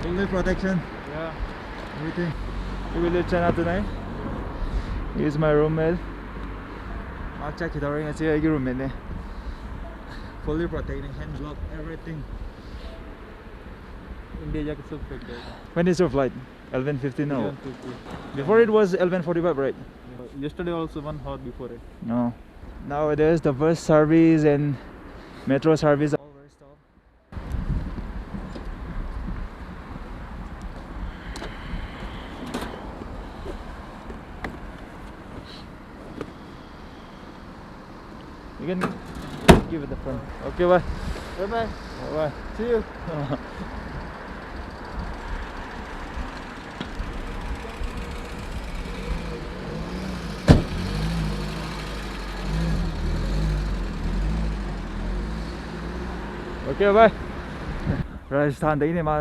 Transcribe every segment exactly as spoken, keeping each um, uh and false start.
Full protection, Yeah. Everything. We will leave China tonight. He is my roommate. ꯃꯥ ꯆꯠꯈꯤꯗꯧꯔꯦ ꯉꯁꯤ, ꯑꯩꯒꯤ roommateꯅꯦ. Fully protected, hand glove, everything. India jacket सब फेंक दे. When is your flight? Eleven fifty now. Eleven fifty. Before it was eleven forty-five, right? Yesterday also one hour before it. No. Nowadays the bus service and metro service all very stop. You can give it the front. Okay, bye. Bye bye. Bye. See you. Okay, bye. ꯔꯥꯖꯁꯊꯥꯟꯗꯒꯤꯅꯦ ꯃꯥ꯫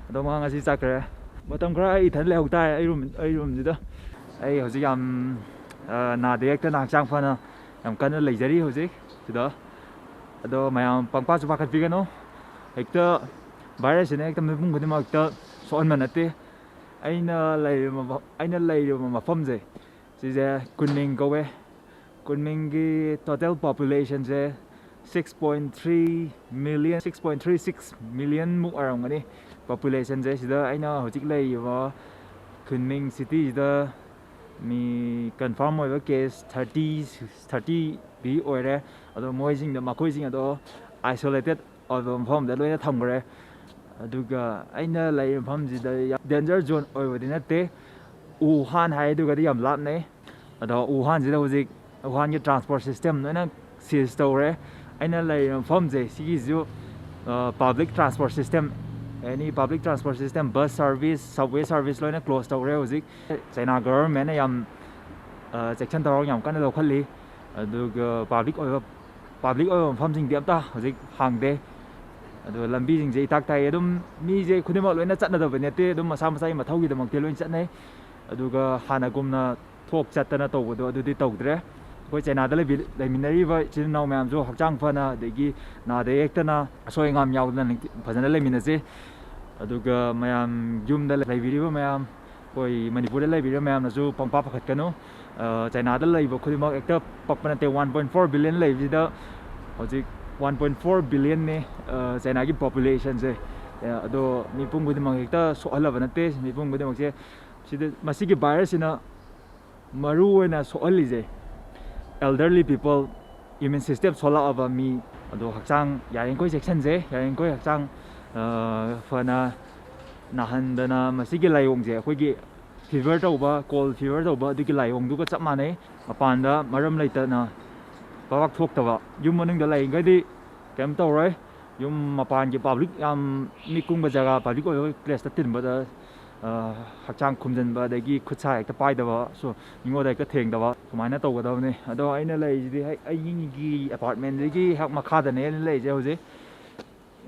ꯑꯗꯣ ꯃꯥ ꯉꯁꯤ ꯆꯠꯈ꯭ꯔꯦ꯫ ꯃꯇꯝ ꯈꯔ ꯑꯩ ꯏꯊꯟ ꯂꯩꯍꯧ ꯇꯥꯔꯦ ꯑꯩ room, ꯑꯩ roomꯁꯤꯗ꯫ ꯑꯩ ꯍꯧꯖꯤꯛ ꯌꯥꯝ, ꯑ, ꯅꯥꯗ ꯌꯦꯛꯇꯅ ꯍꯛꯆꯥꯡ ꯐꯅ ꯌꯥꯝ ꯀꯟꯅ ꯂꯩꯖꯔꯤ ꯍꯧꯖꯤꯛ ꯁꯤꯗ꯫ ꯑꯗꯣ ꯃꯌꯥꯝ ꯄꯪꯄꯥꯁꯨ ꯄꯥꯈꯠꯄꯤꯒꯅꯨ꯫ ꯍꯦꯛꯇ virusꯁꯤꯅ ꯍꯦꯛꯇ ꯃꯤꯄꯨꯝ ꯈꯨꯗꯤꯡꯃꯛꯇ ꯁꯣꯛꯍꯟꯕ ꯅꯠꯇꯦ꯫ ꯑꯩꯅ ꯂꯩꯔꯤꯕ ꯃꯐꯝ, ꯑꯩꯅ ꯂꯩꯔꯤꯕ ꯃꯐꯝꯁꯦ, ꯁꯤꯁꯦ ꯀꯨꯟꯃꯤꯡ ꯀꯧꯋꯦ꯫ ꯀꯨꯟꯃꯤꯡꯒꯤ total populationꯁꯦ six point three million, six point three six millionꯃꯨꯛ ꯑꯣꯏꯔꯝꯒꯅꯤ populationꯁꯦ꯫ ꯁꯤꯗ ꯑꯩꯅ ꯍꯧꯖꯤꯛ ꯂꯩꯔꯤꯕ ꯀꯨꯟꯃꯤꯡ cityꯁꯤꯗ ꯃꯤ confirm ꯑꯣꯏꯕ case thirty, thirtyꯗꯤ ꯑꯣꯏꯔꯦ꯫ ꯑꯗꯣ ꯃꯣꯏꯁꯤꯡꯗꯣ, ꯃꯈꯣꯏꯁꯤꯡ ꯑꯗꯣ isolated ꯑꯣꯏꯕ ꯃꯐꯝꯗ ꯂꯣꯏꯅ ꯊꯝꯈ꯭ꯔꯦ꯫ ꯑꯗꯨꯒ ꯑꯩꯅ ꯂꯩꯔꯤꯕ ꯃꯐꯝꯁꯤꯗ ꯌꯥꯝ danger zone ꯑꯣꯏꯕꯗꯤ ꯅꯠꯇꯦ꯫ ꯎꯍꯥꯟ ꯍꯥꯏꯗꯨꯒꯗꯤ ꯌꯥꯝ ꯂꯥꯞꯅꯩ꯫ ꯑꯗꯣ ꯎꯍꯥꯟꯁꯤꯗ ꯍꯧꯖꯤꯛ ꯎꯍꯥꯟꯒꯤ transport system ꯂꯣꯏꯅ cease ꯇꯧꯔꯦ꯫ ꯑꯩꯅ ꯂꯩꯔꯤꯕ ꯃꯐꯝꯁꯦ ꯁꯤꯒꯤꯁꯨ, ꯑ, public transport system, any public transport system, bus service, subway service ꯂꯣꯏꯅ close ꯇꯧꯔꯦ ꯍꯧꯖꯤꯛ꯫ China governmentꯅ ꯌꯥꯝ, ꯑ, ꯆꯦꯛꯁꯤꯟ ꯊꯧꯔꯥꯡ ꯌꯥꯝ ꯀꯟꯅ ꯂꯧꯈꯠꯂꯤ꯫ ꯑꯗꯨꯒ public ꯑꯣꯏꯕ, public ꯑꯣꯏꯕ ꯃꯐꯝꯁꯤꯡꯗꯤ ꯑꯝꯇ ꯍꯧꯖꯤꯛ ꯍꯥꯡꯗꯦ꯫ ꯑꯗꯨꯒ ꯂꯝꯕꯤꯁꯤꯡꯁꯦ ꯏꯇꯥꯛ ꯇꯥꯏ꯫ ꯑꯗꯨꯝ ꯃꯤꯁꯦ ꯈꯨꯗꯤꯡꯃꯛ ꯂꯣꯏꯅ ꯆꯠꯅꯗꯕ ꯅꯠꯇꯦ, ꯑꯗꯨꯝ ꯃꯁꯥ ꯃꯁꯥꯒꯤ ꯃꯊꯧꯒꯤꯗꯃꯛꯇ ꯂꯣꯏꯅ ꯆꯠꯅꯩ꯫ ꯑꯗꯨꯒ ꯍꯥꯟꯅꯒꯨꯝꯅ ꯊꯣꯛ ꯆꯠꯇꯅ ꯇꯧꯕꯗꯣ ꯑꯗꯨꯗꯤ ꯇꯧꯗ꯭ꯔꯦ꯫ ꯑꯩꯈꯣꯏ ꯆꯥꯏꯅꯥꯗ ꯂꯩꯕꯤ-, ꯂꯩꯃꯤꯟꯅꯔꯤꯕ ꯏꯆꯤꯜ ꯏꯅꯥꯎ ꯃꯌꯥꯝꯁꯨ ꯍꯛꯆꯥꯡ ꯐꯅ, ꯑꯗꯒꯤ ꯅꯥꯗ ꯌꯦꯛꯇꯅ, ꯑꯁꯣꯏ ꯑꯉꯥꯝ ꯌꯥꯎꯗꯅ ꯅꯤꯡꯊꯤ-, ꯐꯖꯅ ꯂꯩꯃꯤꯟꯅꯁꯤ꯫ ꯑꯗꯨꯒ ꯃꯌꯥꯝ ꯌꯨꯝꯗ ꯂꯩꯕꯤꯔꯤꯕ ꯃꯌꯥꯝ, ꯑꯩꯈꯣꯏ ꯃꯅꯤꯄꯨꯔꯗ ꯂꯩꯕꯤꯔꯤꯕ ꯃꯌꯥꯝꯅꯁꯨ ꯄꯪꯄꯥ ꯄꯥꯈꯠꯀꯅꯨ꯫ ꯑ, ꯆꯥꯏꯅꯥꯗ ꯂꯩꯕ ꯈꯨꯗꯤꯡꯃꯛ ꯍꯦꯛꯇ ꯄꯛꯄ ꯅꯠꯇꯦ꯫ One point four billion ꯂꯩꯕꯁꯤꯗ ꯍꯧꯖꯤꯛ one point four billionꯅꯦ, ꯑ, ꯆꯥꯏꯅꯥꯒꯤ populationꯁꯦ꯫ ꯑ, ꯑꯗꯣ ꯃꯤꯄꯨꯝ ꯈꯨꯗꯤꯡꯃꯛ ꯍꯦꯛꯇ ꯁꯣꯛꯍꯜꯂꯕ ꯅꯠꯇꯦ꯫ ꯃꯤꯄꯨꯝ ꯈꯨꯗꯤꯡꯃꯛꯁꯦ ꯁꯤꯗ, ꯃꯁꯤꯒꯤ virusꯁꯤꯅ ꯃꯔꯨ ꯑꯣꯏꯅ ꯁꯣꯛꯍꯜꯂꯤꯁꯦ elderly people, immune system ꯁꯣꯜꯂꯛꯑꯕ ꯃꯤ, ꯑꯗꯣ ꯍꯛꯆꯥꯡ ꯌꯥꯔꯤꯈꯣꯏ ꯆꯦꯛꯁꯤꯟꯁꯦ꯫ ꯌꯥꯔꯤꯈꯣꯏ ꯍꯛꯆꯥꯡ, ꯑ, ꯐꯅ ꯅꯥꯍꯟꯗꯅ, ꯃꯁꯤꯒꯤ ꯂꯥꯏꯑꯣꯡꯁꯦ ꯑꯩꯈꯣꯏꯒꯤ fever ꯇꯧꯕ, cold fever ꯇꯧꯕ ꯑꯗꯨꯒꯤ ꯂꯥꯏꯑꯣꯡꯗꯨꯒ ꯆꯞ ꯃꯥꯟꯅꯩ꯫ ꯃꯄꯥꯟꯗ ꯃꯔꯝ ꯂꯩꯇꯅ ꯄꯥꯛ ꯊꯣꯛꯇꯕ, ꯌꯨꯝ ꯃꯅꯨꯡꯗ ꯂꯩꯔꯤꯈꯩꯗꯤ ꯀꯩꯝ ꯇꯧꯔꯣꯏ꯫ ꯌꯨꯝ ꯃꯄꯥꯟꯒꯤ public ꯌꯥꯝ ꯃꯤ ꯀꯨꯡꯕ ꯖꯒꯥ, public ꯑꯣꯏꯕ placeꯇ ꯇꯤꯟꯕꯗ, ꯑ, ꯍꯛꯆꯥꯡ ꯈꯨꯝꯖꯤꯟꯕ, ꯑꯗꯒꯤ ꯈꯨꯠ ꯁꯥ ꯍꯦꯛꯇ ꯄꯥꯏꯗꯕ, ꯁꯨ-, ꯃꯤꯉꯣꯟꯗ ꯍꯦꯛꯇ ꯊꯦꯡꯗꯕ, ꯁꯨꯃꯥꯏꯅ ꯇꯧꯒꯗꯕꯅꯤ꯫ ꯑꯗꯣ ꯑꯩꯅ ꯂꯩꯔꯤꯁꯤꯗꯤ ꯍꯦꯛ ꯑꯩꯒꯤ apartmentꯗꯒꯤ ꯍꯦꯛ ꯃꯈꯥꯗꯅꯦ ꯑꯩꯅ ꯂꯩꯔꯤꯁꯦ ꯍꯧꯖꯤꯛ꯫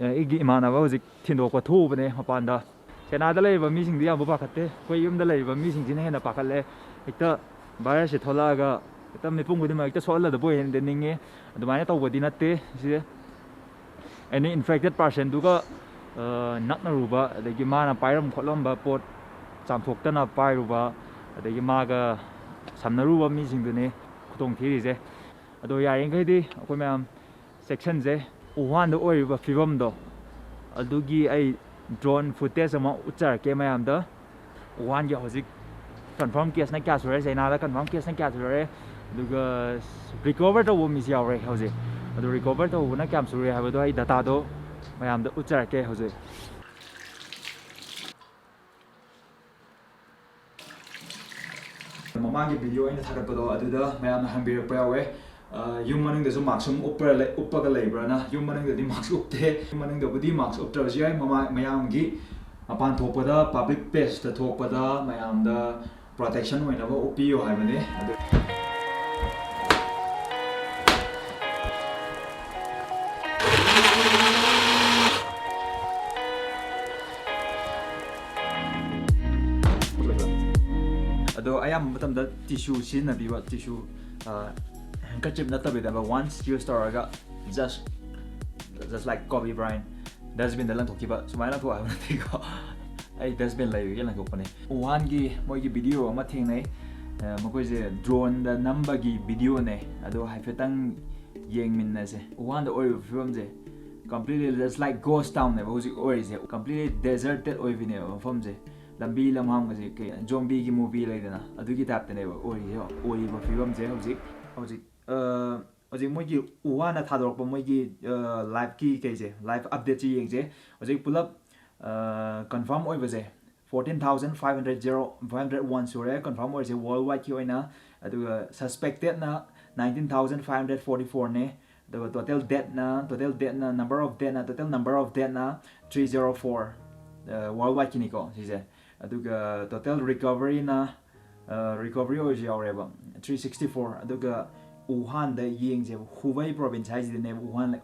ꯑ, ꯑꯩꯒꯤ ꯏꯃꯥꯟꯅꯕ ꯍꯧꯖꯤꯛ ꯊꯤꯟꯗꯣꯛꯄ ꯊꯣꯛꯎꯕꯅꯦ ꯃꯄꯥꯟꯗ꯫ ꯆꯥꯏꯅꯥꯗ ꯂꯩꯔꯤꯕ ꯃꯤꯁꯤꯡꯗꯤ ꯌꯥꯝꯕꯨ ꯄꯥꯈꯠꯇꯦ, ꯑꯩꯈꯣꯏ ꯌꯨꯝꯗ ꯂꯩꯔꯤꯕ ꯃꯤꯁꯤꯡꯁꯤꯅ ꯍꯦꯟꯅ ꯄꯥꯈꯠꯂꯦ꯫ ꯍꯦꯛꯇ virusꯁꯦ ꯊꯣꯛꯂꯛꯑꯒ ꯍꯦꯛꯇ ꯃꯤꯄꯨꯝ ꯈꯨꯗꯤꯡꯃꯛ ꯍꯦꯛꯇ ꯁꯣꯛꯍꯜꯂꯗꯕ ꯑꯣꯏ ꯍꯦꯟꯅ ꯅꯤꯡꯉꯦ꯫ ꯑꯗꯨꯃꯥꯏꯅ ꯇꯧꯕꯗꯤ ꯅꯠꯇꯦ ꯁꯤꯁꯦ꯫ Any infected personꯗꯨꯒ, ꯑ, ꯅꯛꯅꯔꯨꯕ, ꯑꯗꯒꯤ ꯃꯥꯅ ꯄꯥꯏꯔꯝ ꯈꯣꯠꯂꯝꯕ ꯄꯣꯠ ꯆꯥꯝꯊꯣꯛꯇꯅ ꯄꯥꯏꯔꯨꯕ, ꯑꯗꯒꯤ ꯃꯥꯒ ꯁꯝꯅꯔꯨꯕ ꯃꯤꯁꯤꯡꯗꯨꯅꯤ ꯈꯨꯗꯣꯡ ꯊꯤꯔꯤꯁꯦ꯫ ꯑꯗꯣ ꯌꯥꯔꯤꯈꯩꯗꯤ ꯑꯩꯈꯣꯏ ꯃꯌꯥꯝ ꯆꯦꯛꯁꯤꯟꯁꯦ꯫ ꯋꯨꯍꯥꯟꯗ ꯑꯣꯏꯔꯤꯕ ꯐꯤꯕꯝꯗꯣ ꯑꯗꯨꯒꯤ ꯑꯩ drone footage ꯑꯃ ꯎꯠꯆꯔꯛꯀꯦ ꯃꯌꯥꯝꯗ꯫ ꯋꯨꯍꯥꯟꯒꯤ ꯍꯧꯖꯤꯛ confirm caseꯅ ꯀꯌꯥ ꯁꯨꯔꯦ, ꯆꯥꯏꯅꯥꯗ confirm caseꯅ ꯀꯌꯥ ꯁꯨꯔꯦ, ꯑꯗꯨꯒ recover ꯇꯧꯕ ꯃꯤꯁꯨ ꯌꯥꯎꯔꯦ ꯍꯧꯖꯤꯛ꯫ ꯑꯗꯨ recover ꯇꯧꯕꯅ ꯀꯌꯥꯝ ꯁꯨꯔꯦ ꯍꯥꯏꯕꯗꯣ ꯑꯩ dataꯗꯣ ꯃꯌꯥꯝꯗ ꯎꯠꯆꯔꯛꯀꯦ ꯍꯧꯖꯤꯛ꯫ ꯃꯃꯥꯡꯒꯤ video ꯑꯩꯅ ꯊꯥꯒꯠꯄꯗꯣ ꯑꯗꯨꯗ ꯃꯌꯥꯝꯅ ꯍꯪꯕꯤꯔꯛꯄ ꯌꯥꯎꯋꯦ, ꯑ, ꯌꯨꯝ ꯃꯅꯨꯡꯗꯁꯨ mask ꯁꯨꯝ ꯎꯞꯄ ꯂꯩ-, ꯎꯞꯄꯒ ꯂꯩꯕ꯭ꯔꯥꯅ꯫ ꯌꯨꯝ ꯃꯅꯨꯡꯗꯗꯤ mask ꯎꯞꯇꯦ꯫ ꯌꯨꯝ ꯃꯅꯨꯡꯗꯕꯨꯗꯤ mask ꯎꯞꯇ꯭ꯔꯕꯁꯨ ꯌꯥꯏ꯫ ꯃꯃꯥ-, ꯃꯌꯥꯝꯒꯤ ꯃꯄꯥꯟ ꯊꯣꯛꯄꯗ, public placeꯇ ꯊꯣꯛꯄꯗ ꯃꯌꯥꯝꯗ protection ꯑꯣꯏꯅꯕ ꯎꯞꯄꯤꯌꯨ ꯍꯥꯏꯕꯅꯤ꯫ ꯑꯗꯨ ꯑꯗꯣ ꯑꯌꯥꯝꯕ ꯃꯇꯝꯗ tissue ꯁꯤꯖꯤꯟꯅꯕꯤꯕ, tissue, ꯑ, handkerchief ꯅꯠꯇꯕꯤꯗ, once use ꯇꯧꯔꯒ just, just like Kobe Bryant, ꯗꯁꯕꯤꯟꯗ ꯂꯪꯊꯣꯛꯈꯤꯕ, ꯁꯨꯃꯥꯏꯅ ꯂꯪꯊꯣꯛꯑꯣ ꯍꯥꯏꯕ ꯅꯠꯇꯦꯀꯣ꯫ ꯑꯩ ꯗꯁꯕꯤꯟ ꯂꯩꯕꯒꯤ ꯂꯪꯊꯣꯛꯄꯅꯦ꯫ ꯎꯍꯥꯟꯒꯤ ꯃꯣꯏꯒꯤ ꯚꯤꯗꯤꯑꯣ ꯑꯃ ꯊꯦꯡꯅꯩ꯫ ꯑ, ꯃꯈꯣꯏꯁꯦ ꯗ꯭ꯔꯣꯟꯗ ꯅꯝꯕꯒꯤ ꯚꯤꯗꯤꯑꯣꯅꯦ꯫ ꯑꯗꯣ ꯍꯥꯏꯐꯦꯠꯇꯪ ꯌꯦꯡꯃꯤꯟꯅꯁꯦ꯫ ꯎꯍꯥꯟꯗ ꯑꯣꯏꯔꯤꯕ ꯐꯤꯕꯝꯁꯦ completely just like ghost town ꯅꯦꯕ ꯍꯧꯖꯤꯛ ꯑꯣꯏꯔꯤꯁꯦ꯫ Completely deserted ꯑꯣꯏꯕꯤꯅꯦꯕ ꯃꯐꯝꯁꯦ꯫ ꯂꯝꯕꯤ ꯂꯝꯍꯥꯡꯒꯁꯦ ꯀꯩ ꯖꯣꯝꯕꯤꯒꯤ ꯃꯨꯚꯤ ꯂꯩꯗꯅ, ꯑꯗꯨꯒꯤ ꯇꯥꯏꯞꯇꯅꯦꯕ ꯑꯣꯏꯔꯤꯁꯦ, ꯑꯣꯏꯔꯤꯕ ꯐꯤꯕꯝꯁꯦ ꯍꯧꯖꯤꯛ꯫ ꯍꯧꯖꯤꯛ, ꯑ, ꯍꯧꯖꯤꯛ ꯃꯣꯏꯒꯤ ꯎꯍꯥꯟꯅ ꯊꯥꯗꯣꯔꯛꯄ ꯃꯣꯏꯒꯤ, ꯑ, ꯂꯥꯏꯐꯀꯤ ꯀꯩꯁꯦ, ꯂꯥꯏꯐ ꯑꯞꯗꯦꯠꯁꯦ ꯌꯦꯡꯁꯦ꯫ ꯍꯧꯖꯤꯛ ꯄꯨꯂꯞ, ꯑ, ꯀꯟꯐꯥꯔꯝ ꯑꯣꯏꯕꯁꯦ fourteen thousand five hundred zero, five hundred one ꯁꯨꯔꯦ ꯀꯟꯐꯥꯔꯝ ꯑꯣꯏꯔꯤꯁꯦ world wide ꯀꯤ ꯑꯣꯏꯅ꯫ ꯑꯗꯨꯒ suspected ꯅ nineteen thousand five hundred forty four ꯅꯦ꯫ ꯑꯗꯨꯒ total death ꯅ, total death ꯅ, number of death ꯅ, total number of death ꯅ three zero four, ꯑ, world wide ꯀꯤꯅꯤꯀꯣ ꯁꯤꯁꯦ꯫ ꯑꯗꯨꯒ total recovery ꯅ, ꯑ, recovery ꯑꯣꯏꯔꯤꯁꯨ ꯌꯥꯎꯔꯦꯕ, three sixty four꯫ ꯑꯗꯨꯒ ꯎꯍꯥꯟꯗ ꯌꯦꯡꯁꯦꯕ, ꯍꯨꯕꯩ province ꯍꯥꯏꯁꯤꯗꯅꯦꯕ ꯎꯍꯥꯟ ꯂꯩ-,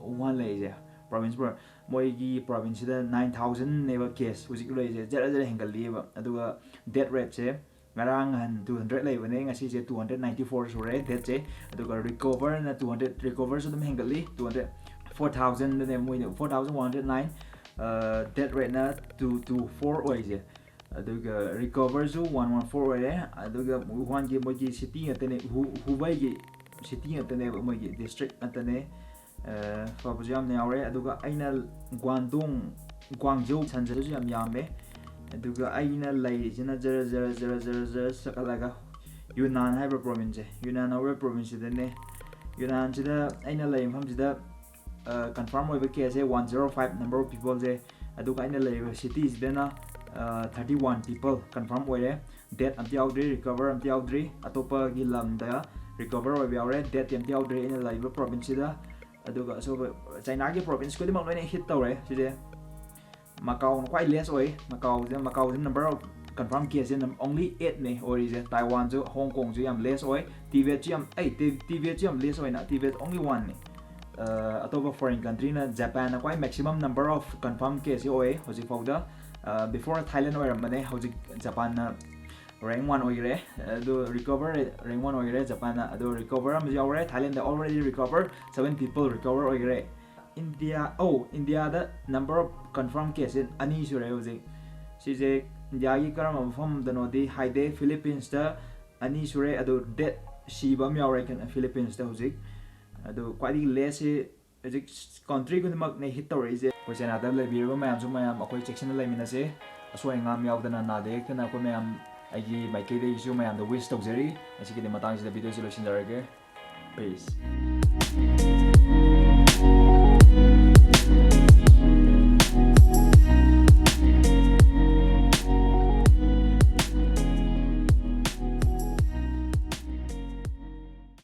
ꯎꯍꯥꯟ ꯂꯩꯔꯤꯁꯦ꯫ Province ꯄ꯭ꯔꯣ-, ꯃꯣꯏꯒꯤ province ꯁꯤꯗ nine thousand ꯅꯦꯕ case ꯍꯧꯖꯤꯛ ꯂꯩꯔꯤꯁꯦ, ꯖꯔ ꯖꯔ ꯍꯦꯟꯒꯠꯂꯤꯑꯕ꯫ ꯑꯗꯨꯒ death rate ꯁꯦ ꯉꯔꯥꯡ ꯅꯍꯥꯟ two hundred ꯂꯩꯕꯅꯦ, ꯉꯁꯤꯁꯦ two hundred ninety four ꯁꯨꯔꯦ death ꯁꯦ꯫ ꯑꯗꯨꯒ recover ꯅ two hundred, recover ꯁꯨ ꯑꯗꯨꯝ ꯍꯦꯟꯒꯠꯂꯤ, two hundred, four thousand ꯗꯅꯦ ꯃꯣꯏꯅ, four thousand one hundred nine, ꯑ, death rate ꯅ two two four ꯑꯣꯏꯔꯤꯁꯦ꯫ ꯑꯗꯨꯒ recover ꯁꯨ one one four ꯑꯣꯏꯔꯦ꯫ ꯑꯗꯨꯒ ꯎꯍꯥꯟꯒꯤ ꯃꯣꯏꯒꯤ city ꯉꯥꯛꯇꯅꯦ, ꯍꯨ-, ꯍꯨꯕꯩꯒꯤ city ꯉꯥꯛꯇꯅꯦꯕ, ꯃꯣꯏꯒꯤ district ꯉꯥꯛꯇꯅꯦ꯫ ꯑ, ꯐꯕꯁꯨ ꯌꯥꯝꯅ ꯌꯥꯎꯔꯦ꯫ ꯑꯗꯨꯒ ꯑꯩꯅ ꯒ꯭ꯋꯥꯟꯗꯣꯡ, ꯒ꯭ꯋꯥꯡꯖꯧ ꯁꯟꯖꯔꯁꯨ ꯌꯥꯝ ꯌꯥꯝꯃꯦ꯫ ꯑꯗꯨꯒ ꯑꯩꯅ ꯂꯩꯔꯤꯁꯤꯅ ꯖꯔ ꯖꯔ ꯖꯔ ꯖꯔ ꯖꯔ ꯆꯠꯈꯠꯂꯒ ꯌꯨꯅꯥꯟ ꯍꯥꯏꯕ province ꯁꯦ, ꯌꯨꯅꯥꯟ ꯍꯥꯏꯕ province ꯁꯤꯗꯅꯦ꯫ ꯌꯨꯅꯥꯟꯁꯤꯗ ꯑꯩꯅ ꯂꯩꯔꯤꯕ ꯃꯐꯝꯁꯤꯗ, ꯑ, confirm ꯑꯣꯏꯕ case say one zero five number of people ꯁꯦ, ꯑꯗꯨꯒ ꯑꯩꯅ ꯂꯩꯔꯤꯕ city ꯁꯤꯗꯅ, ꯑ, thirty one people confirm ꯑꯣꯏꯔꯦ꯫ Death ꯑꯝꯇ ꯌꯥꯎꯗ꯭ꯔꯤ, recover ꯑꯝꯇ ꯌꯥꯎꯗ꯭ꯔꯤ꯫ ꯑꯇꯣꯞꯄꯒꯤ ꯂꯝꯗ recover ꯑꯣꯏꯕ ꯌꯥꯎꯔꯦ, death ꯇꯤ ꯑꯝꯇ ꯌꯥꯎꯗ꯭ꯔꯤ ꯑꯩꯅ ꯂꯩꯔꯤꯕ province ꯁꯤꯗ꯫ ꯑꯗꯨꯒ ꯑꯁꯣꯝ ꯆꯩꯅꯥꯒꯤ province ꯈꯨꯗꯤꯡꯃꯛ ꯂꯣꯏꯅ hit ꯇꯧꯔꯦ ꯁꯤꯁꯦ꯫ ꯃꯀꯥꯎꯅ ꯈ꯭ꯋꯥꯏ less ꯑꯣꯏ꯫ ꯃꯀꯥꯎꯁꯦ, ꯃꯀꯥꯎꯁꯦ number of confirm case say num-, only eight ꯅꯦ ꯑꯣꯏꯔꯤꯁꯦ꯫ ꯇꯥꯏꯋꯥꯟꯁꯨ, ꯍꯣꯡ ꯀꯣꯡꯁꯨ ꯌꯥꯝ less ꯑꯣꯏ꯫ ꯇꯤꯕꯦꯠꯁꯨ ꯌꯥꯝ, ꯑꯩ, ꯇꯤ-, ꯇꯤꯕꯦꯠꯁꯨ ꯌꯥꯝ less ꯑꯣꯏꯅ, ꯇꯤꯕꯦꯠ only one ꯅꯦ꯫ ꯑ, ꯑꯇꯣꯞꯄ foreign country ꯅ, ꯖꯄꯥꯟꯅ ꯈ꯭ꯋꯥꯏ maximum number of confirm case ꯁꯦ ꯑꯣꯏ ꯍꯧꯖꯤꯛ ꯐꯥꯎꯗ꯫ ꯑ, before Thailand ꯑꯣꯏꯔꯝꯕꯅꯦ, ꯍꯧꯖꯤꯛ ꯖꯄꯥꯟꯅ rank one ꯑꯣꯏꯈ꯭ꯔꯦ꯫ ꯑꯗꯨ recover rank one ꯑꯣꯏꯈ꯭ꯔꯦ ꯖꯄꯥꯟꯅ꯫ ꯑꯗꯨ recover ꯑꯃꯁꯨ ꯌꯥꯎꯔꯦ, Thailand already recover seven people recover ꯑꯣꯏꯈ꯭ꯔꯦ꯫ ꯏꯟꯗꯤꯌꯥ ꯑꯧ ꯏꯟꯗꯤꯌꯥꯗ number of confirm cases ꯑꯅꯤ ꯁꯨꯔꯦ ꯍꯧꯖꯤꯛ꯫ ꯁꯤꯁꯦ ꯏꯟꯗꯤꯌꯥꯒꯤ ꯀꯔꯝꯕ ꯃꯐꯝꯗꯅꯣꯗꯤ ꯍꯥꯏꯗꯦ꯫ ꯐꯤꯂꯤꯄꯤꯟꯁꯇ ꯑꯅꯤ ꯁꯨꯔꯦ, ꯑꯗꯨ death, ꯁꯤꯕ ꯑꯃ ꯌꯥꯎꯔꯦ ꯀꯩꯅꯣ ꯐꯤꯂꯤꯄꯤꯟꯁꯇ ꯍꯧꯖꯤꯛ꯫ ꯑꯗꯨ ꯈ꯭ꯋꯥꯏꯗꯒꯤ ꯂꯦꯁꯁꯤ ꯍꯧꯖꯤꯛ country ꯈꯨꯗꯤꯡꯃꯛꯅꯦ hit ꯇꯧꯔꯛꯏꯁꯦ꯫ ꯑꯩꯈꯣꯏ ꯆꯥꯏꯅꯥꯗ ꯂꯩꯕꯤꯔꯤꯕ ꯃꯌꯥꯝꯁꯨ, ꯃꯌꯥꯝ ꯑꯩꯈꯣꯏ ꯆꯦꯛꯁꯤꯟꯅ ꯂꯩꯃꯤꯟꯅꯁꯦ꯫ ꯑꯁꯣꯏ ꯑꯉꯥꯝ ꯌꯥꯎꯗꯅ, ꯅꯥꯗ ꯌꯦꯛꯇꯅ ꯑꯩꯈꯣꯏ ꯃꯌꯥꯝ, ꯑꯩꯒꯤ ꯃꯥꯏꯀꯩꯗꯒꯤꯁꯨ ꯃꯌꯥꯝꯗ wish ꯇꯧꯖꯔꯤ꯫ ꯉꯁꯤꯒꯤꯗꯤ ꯃꯇꯥꯡꯁꯤꯗ videoꯁꯤ ꯂꯣꯏꯁꯤꯟꯖꯔꯒꯦ꯫ Peace꯫